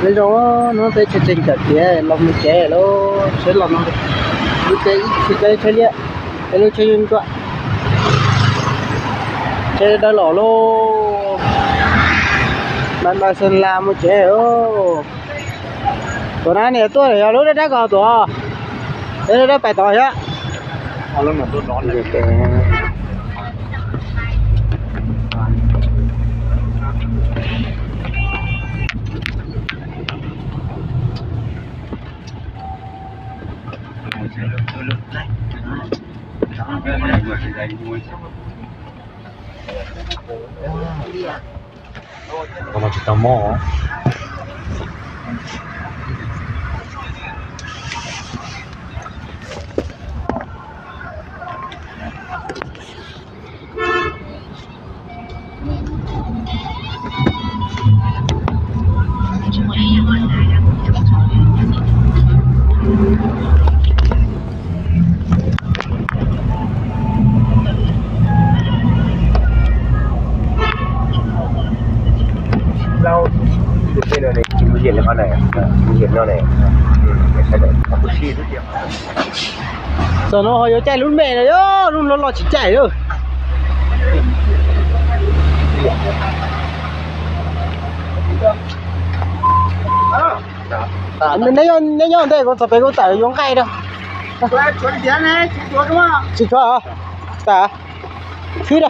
Lê rô, nó tê chê chêng chả tía, lòng mì ché lô, chê lòng mì ché, ít thịt đây chê lia, ê lô chê yun chua, chê đa lỏ lô, bạn bà sơn la mô ché ô. Tổ nà nè, tua nè, lô đa đa gò tua, ê lô đa phải tỏ hả? Alo, nó đón đón. Como que tomó? Lau, ເປັນແນວໃດ ກິນມື້ເຢັນແລ້ວເຮົານະ ມື້ເຢັນເຮົານະ ອືມ ແບບນັ້ນແຫຼະ ເອົາຄຸຊີທຸກຢ່າງ. ສາວນ້ອຍເຮົາຢ່າໃຈລຸ້ນແມ່ເດີ ລຸ້ນຫຼໍ່ໆຊິໃຈເດີ. ແມ່ນໄດ້ຍ້ອນ ໄດ້ຍ້ອນແຕ່ຄົນສະເປກຄົນຕາຍຢູ່ໃກ້ເດີ. ຊິຊ່ວຍເອົາ ຕາ ຄືເດີ.